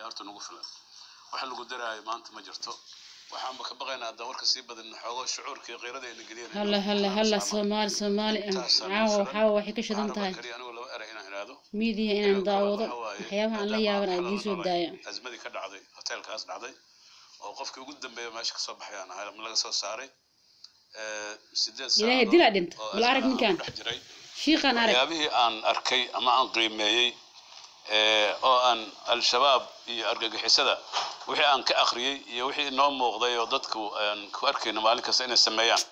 Ayaa horta nagu filan. Waxa lagu daraayo maanta ma jirto. Waxaanba ka baqaynaa haddaan warka sii badin xoogo shucuurka iyo qiirada ayna geliyeen. Halla halla halla, Soomaali, Soomaali, caawa waxaa waxay ka shidan tahay kaliya anigu laba eray inaan idhaahdo miidiya inaan daawado, waxyaabaha aan la yaaban aan idiin soo daaya. Azmadii ka dhacday hoteelkaas dhacday oo qofkii ugu dambeeya meesha kasoo baxay aan ahay, laga soo saaray 8 Ilaahay saacadood dilaa dhinta oo bal arag azmada aan ninkan ku dhex jiray. Shiiqan arag. Waxyaabihii aan arkay ama aan qiimeeyey oo aan Al-Shabaab iyo argagixisada wixii aan ka akhriyey iyo wixii inoo muuqday oo dadku aan ku arkayno maalin kasta inay sameeyaan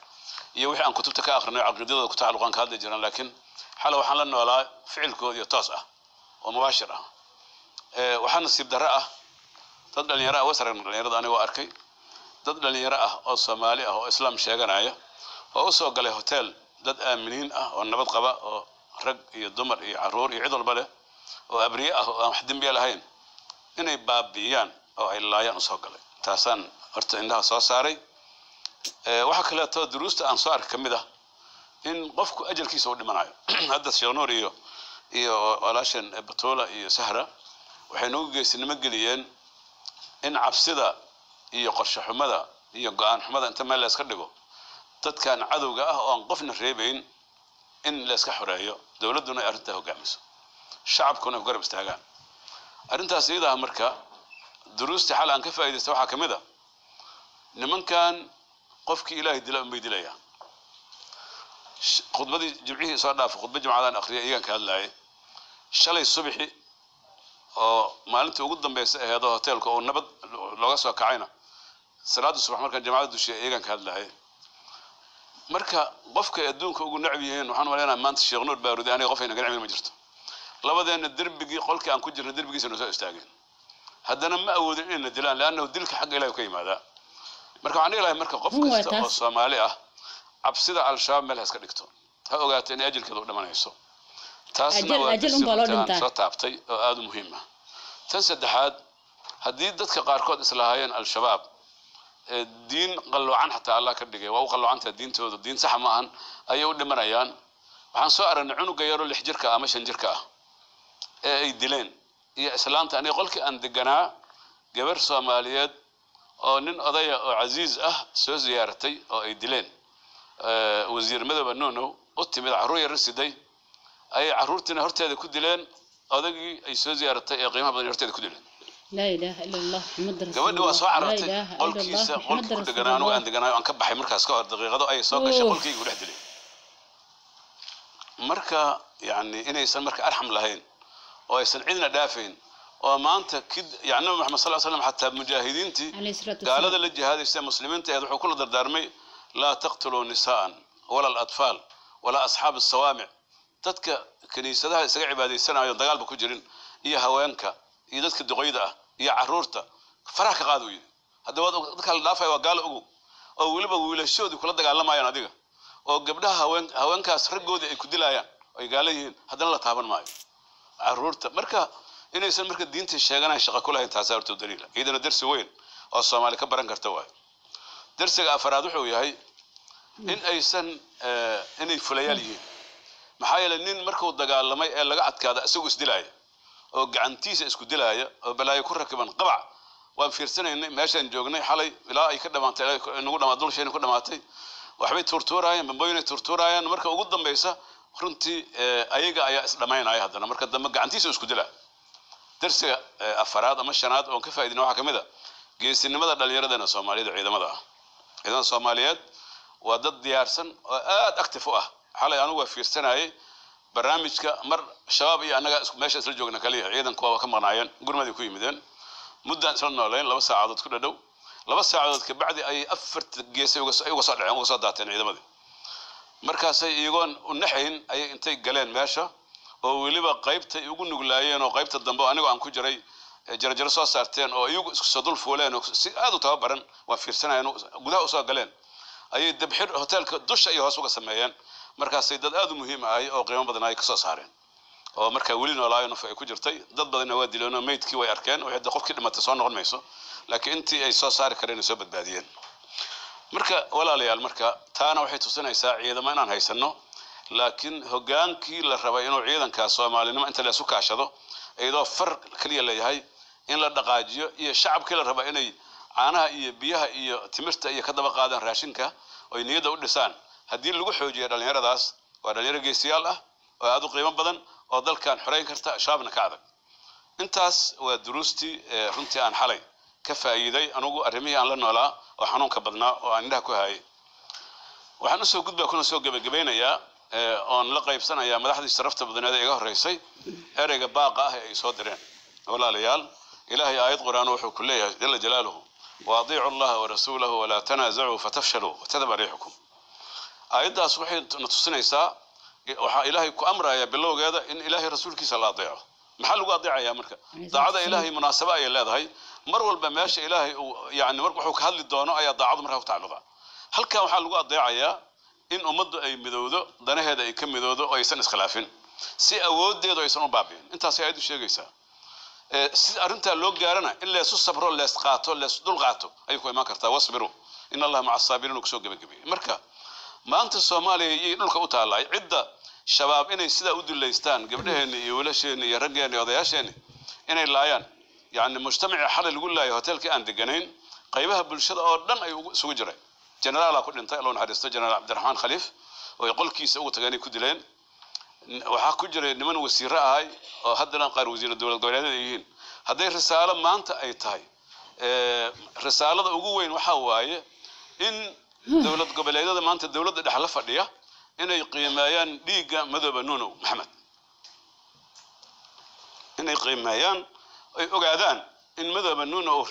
iyo wixii aan kutubta ka akhrinayo caqiidadooda ku tacalluqan ka hadli jiraan, laakiin xalay waxaan la noolaa ficilkooda iyo toos ah oo mubaashir ah. Waxaa nasiib darro ah dad dhalinyaro ah, was aragna dhalinyarada, anigoo arkay dad dhalinyaro ah oo Soomaali ah oo Islaam sheeganaya oo u soo galay hotel dad aaminiin ah oo nabad qaba oo rag iyo dumar iyo caruur iyo cid walba leh oo abriye ah oo aan wax dembiya lahayn inay baabi'iyaan oo ay laayaan usoo galay. Taasaan horta indhaha soo saaray. Waxaa kaleeto duruusta aan soo arkay ka mid ah in qofku ajalkiisa uu dhimanayo. Hadda Sheekh Nuur iyo walaashan Batuula iyo Sahra waxay nagu geesinimo geliyeen in cabsida iyo qorshe xumada iyo go-aan xumada inta meel la iska dhigo, dadkan cadowga ah oo aan qofna reebayn in la iska xoreeyo, dowladduna ay arrintaa hogaamiso, shacabkuna ay ku garab istaagaan arrintaas iyada ah. Marka duruustii xal aan ka faa'iidaysta waxaa ka mid a nimankan qofkii Ilaahay dila unbay dilayaan. Khudbadii Jimcihii soo dhaafay, khudba Jimcadaan akhriyay, iyagaan ka hadlaayay. Shalay subaxi oo maalintii ugu dambaysa aheedoo hoteelka oo nabad looga soo kacayna, salaada subax markaan jamacada dushiyay, iyagaan ka hadlaayay. Marka qofka ay adduunka ugu necab yihiin, waxaan maleynayaa maanta Sheekh Nuur Baarudi aniga qof ayna ka necbin ma jirto. Labadeenna derbigii qolkii aan ku jirna derbigiisa noo soo istaageen, haddana ma awoodin inayna dilaan, leannahu dilka xagga Ilahi ka yimaadaa. Marka waxaan dhihi lahay marka qof Run waay kasta oo taas. Soomaali ah cabsida Al-Shabaab meel ha iska dhigto, ha ogaato in ajalkeeda u dhimanayso. Taasna Ajal waa ajal darsi unbaa loo runtii aan dhintaa. soo taabtay oo aada u muhiim ah. Tan saddexaad, haddii dadka qaarkood islahaayeen Al-Shabaab ee diin qalloocan xataa Allah ka dhigay, waa u qalloocantaha diintooda, diin saxa ma ahan, ayay u dhimanayaan. Waxaan soo aragnay cunuga yaroo 6 jirka ah ama 5 jirka ah ee ay dileen iyo islaanta. Aniga qolkii aan deganaa gabar Soomaaliyeed oo nin odaya oo casiiz ah soo ziyaaratay oo ay dileen, wasiir Madooba Nunow u timid, carruur yar siday, ayay carruurtiina horteeda ku dileen, odagii ay soo ziyaaratay ee qiimaha badan horteeda ku dileen. Laa ilaaha ila Allah, Muxamad Gabadhi waa rasuulullah. soo Laa carartay ilaaha ila Allah, qolkiisa, Muxamad qolkii ku deganaa anigu rasuulullah. aan deganaayo aan ka baxay markaas ka hor daqiiqado ayay soo gashay, Uff. qolkayga ku dhex dilay. Marka yani inaysan marka arxam lahayn oo aysan cidna dhaafayn oo maanta kid yani Nabi Maxamed sal slam xataa mujaahidiintii Calayhi salaatu gaalada wasalaam la jihaadaysa muslimiinta ahayd wuxuu kula dardaarmay: laa taqtuluu nisaa'an wala alatfaal walaa asxaab asawaamic. Dadka kiniisadaha isaga cibaadaysanayo dagaalba ku jirin iyo haweenka iyo dadka duqoyda ah iyo caruurta faraha ka qaad, uu yidhi. Hadda waad dadka la dhaafaya waa gaalo ogow, oo weliba wiilashoodii kula dagaalamayaan adiga, oo gabdhaha haween haweenkaas raggoodii ay ku dilayaan ay gaalo yihiin, haddana la taaban maayo caruurta. Marka inaysan marka diinta sheeganayn shaqo ku lahayn, taasaa horta u daliila, iyadana darsi weyn oo Soomaali ka baran karta waayo. Darsiga afaraad wuxuu yahay in aysan inay fulayaal yihiin, maxaa yeelay nin markuu dagaalamay ee laga adkaada isagu isdilaaya oo gacantiisa isku dilaaya oo balaayo ku rakiban qabac. Waan fiirsanaynay meeshaan joognay xalay ilaa ay ka dhamaatay, ilaa ay nagu dhamaatay, dulshayna ku dhamaatay. Waxbay tuurtuuraayeen, bambooyinay tuurtuuraayeen. Marka ugu dambaysa runtii ayaga ayaa isdhamaynaya, haddana marka dambe gacantiisa isku dilaa. Darsiga afaraad ama shanaad oon ka faaidina waxaa ka mid a geesinimada dhallinyaradeenna Soomaaliyeed ee ciidamada ah. Ciidamada Soomaaliyeed waa dad diyaarsan oo aad active u ah. Xalay anigu waa fiirsanayay barnaamijka mar Shabaab iyo annaga meesha isla joogna kaliya, ciidanku waa ka maqnaayeen, gurmaday ku yimideen. Muddaan isla noolayn 2 saacadood ku dhadhow. 2 saacadood kabacdi ayay afarta geesay ay uga soo dhaceen, uga soo daateen ciidamadii. Markaasay iyagoon u naxayn ayay intay galeen meesha oo weliba qaybtay ugu nuglaayeen oo qaybta dambe oo anigoo aan ku jiray jarajaro soo saarteen oo iyagu isku soo dul fuuleen oo si aad u tababaran, waan fiirsanayeen, gudaha usoo galeen, ayay dabxir hoteelka dusha iyo hoos uga sameeyeen. Markaasay dad aad u muhiim ahay oo qiimo badan ay kasoo saareen oo markaa weli noolaayo, naf ay ku jirtay. Dad badanna waa dileen oo meydkii way arkeen, waxay qofkii dhimatay soo noqon mayso, laakiin intii ay soo saari kareen ay soo badbaadiyeen. Marka walaalayaal, marka taana waxay tusinaysaa ciidamo inaan haysano, laakiin hogaankii la rabay inuu ciidankaas Soomaalinimo inta laysu kaashado iyadoo far kaliya leeyahay In la dhaqaajiyo iyo shacabkii la raba inay caanaha iyo biyaha iyo timirta iyo ka daba qaadaan raashinka oy niyadda u dhisaan, haddii lagu xoojiyo dhallinyaradaas, waa dhalinyaro geesiyaal ah oo aada u qiimo badan oo dalkan xoreyn karta, Shabaabna ka adag. Intaas waa duruustii runtii aan xalay ka faa'iiday anugu arrimihii aan la noolaa oo xanuunka badnaa oo aan indhaha ku hayay. Waxaan usoo gudbaa kuna soo gebagabaynayaa oon la qaybsanayaa madaxdii sharafta badneed ee iga horreysay ereyga baaqa ah ee ay soo direen. Walaalayaal, Ilaahay aayad Qur-aan wuxuu ku leeyahay jala jalaaluhu: "وأطيعوا الله ورسوله ولا تنازعوا فتفشلوا وتذهب ريحكم." Aayaddaas waxay na tusinaysaa, waxaa Ilaahay ku amrayaa bilowgeeda in Ilaahay rasuulkiisa la adeeco. Maxaa lagu adeecayaa marka? Daacada Ilaahay munaasabo ayay leedahay. Mar walba meesha Ilaahay uu yani mar wuxuu ka hadli doono ayaa daacadu markaa ku tacalluqa. Halkan waxaa lagu adeecayaa in ummaddu ay midowdo, danaheeda ay ka midowdo oo aysan iskhilaafin, si awooddeedu aysan u baabi'in. Intaasay aayaddu sheegaysaa. Si arrintaa loo gaarana in leesu sabro, lees qaato, lees dul qaato ayay ku imaan kartaa. "واصبروا إن الله مع الصابرين" uu kusoo gebagabeeyey. Marka maanta Soomaaliya iyo dhulka u taallay cidda Shabaab inay sidaa u dullaystaan gabdhaheenni iyo wiilasheenni iyo raggeenni iyo odayaasheenni inay laayaan, yacni mujtamacii xalay lagu laayay hotelkii aan deganayn, qaybaha bulshada oo dhan ay isugu jiray. Generaalaa ku dhintay, Allahu naxariisto, Generaal Cabdiraxmaan Khaliif, oo ay qolkiisa ugu tageen ay ku dileen. Waxaa ku jiray niman wasiiro ahay oo haddana qaar wasiiro dowlad goboleedyada ay yihiin. Hadday risaalo maanta ay tahay, risaalada ugu weyn waxaa waaye in dowlad goboleedyada maanta dowladda dhex la fadhiya inay qiimeeyaan dhiigga Madoobe Nunow Maxamed, inay qiimeeyaan ay ogaadaan in Madoobe Nunow uu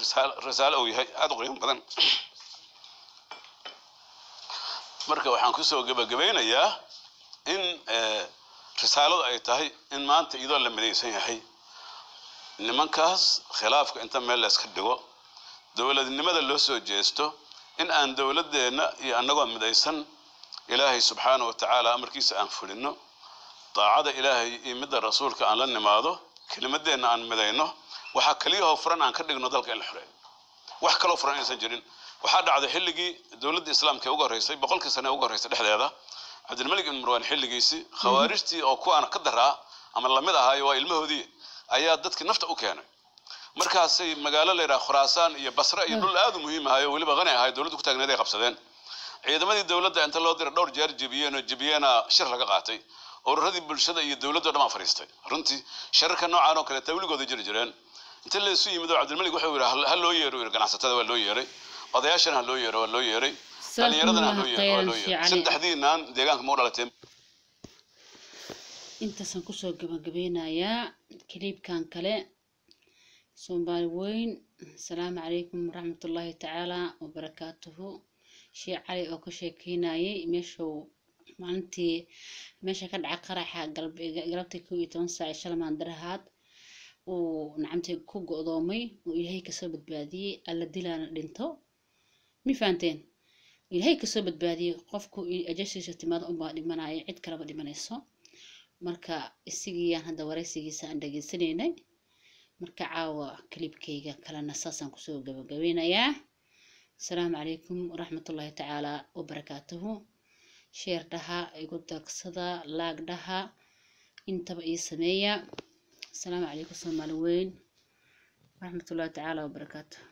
risaalo uu yahay aada u qiimo badan. Marka waxaan kusoo gebagabaynayaa in risaaladu ay tahay in maanta iyadoo la midaysan yahay nimankaas khilaafka inta meel la iska dhigo, dowladnimada loo soo jeesto, in aan dowladdeenna iyo annagoo midaysan Ilaahay subxaana wa tacaala amarkiisa aan fulino, daacada Ilaahay iyo midda rasuulka aan la nimaado, kelimadeenna aan midayno. Waxaa keliyahoo furan aan ka dhigno dalka in la xoreeyo, wax kaloo furan inaysan jirin. Waxaa dhacday xilligii dowladda Islaamka ee ugu horreysay, 100-kii sane ee ugu horreysay dhexdeeda, Cabdilmalik ibn Marwaan xilligiisii, khawaarijtii oo kuwaana ka daraa ama lamid ahaayo, waa ilmahoodii, ayaa dadkii nafta u keenay. Markaasay magaalo la yidhaha Khuraasaan iyo Basra iyo dhul aad u muhiim ahayo, weliba qani ahay, dowladdu ku taagneed ay qabsadeen. Ciidamadii dowladda inta loo diray dhowr jeer jebiyeen oo jebiyeena shir laga qaatay, ururadii bulshada iyo dowladda o dhan baa fadhiistay. Runtii shirarka noocaan oo kale weligood ay jiri jireen. Inta la isu yimid oo Cabdilmalik wuxuu yidhi ha loo yeero, yidhi ganacsatada waa loo yeeray, odayaashana ha loo yeero, waa loo yeeray, dhallinyaradana ha loo yeero, waa loo yeeray. Saddexdiinaan deegaanka ma u dhalateen? Intaasaan kusoo gabagabeynayaa clipkan kale. Soomaali weyn, asalaamu calaykum waraxmatullaahi tacaala wabarakaatuhu. Sheekh Cali oo ka sheekeynayay meeshuu maalintii meesha ka dhacay qaraxa galabtii 11 saac shalmaan darahaad uu nacamtay ku go'doomay oo Ilaahay kasoo badbaadiyey. Alla dilaana dhinto, mi fahanteen? Ilaahay kasoo badbaadiyey. Qofku ajashiisa timaado unbaa dhimanaya, cid kaleba dhimanayso. Marka isigiyaan hadda waraysigiisa aan dhageysanaynay. Marka caawa clipkayga kalena saasaan kusoo gabagabeynayaa. Asalaamu calaykum waraxmatullaahi tacaala wabarakaatuhu. Share dhaha, igu dagsada, like dhaha, intaba ii sameeya. Asalaamu calaykum Soomaali weyn waraxmatullaahi tacaala wabarakaatuhu.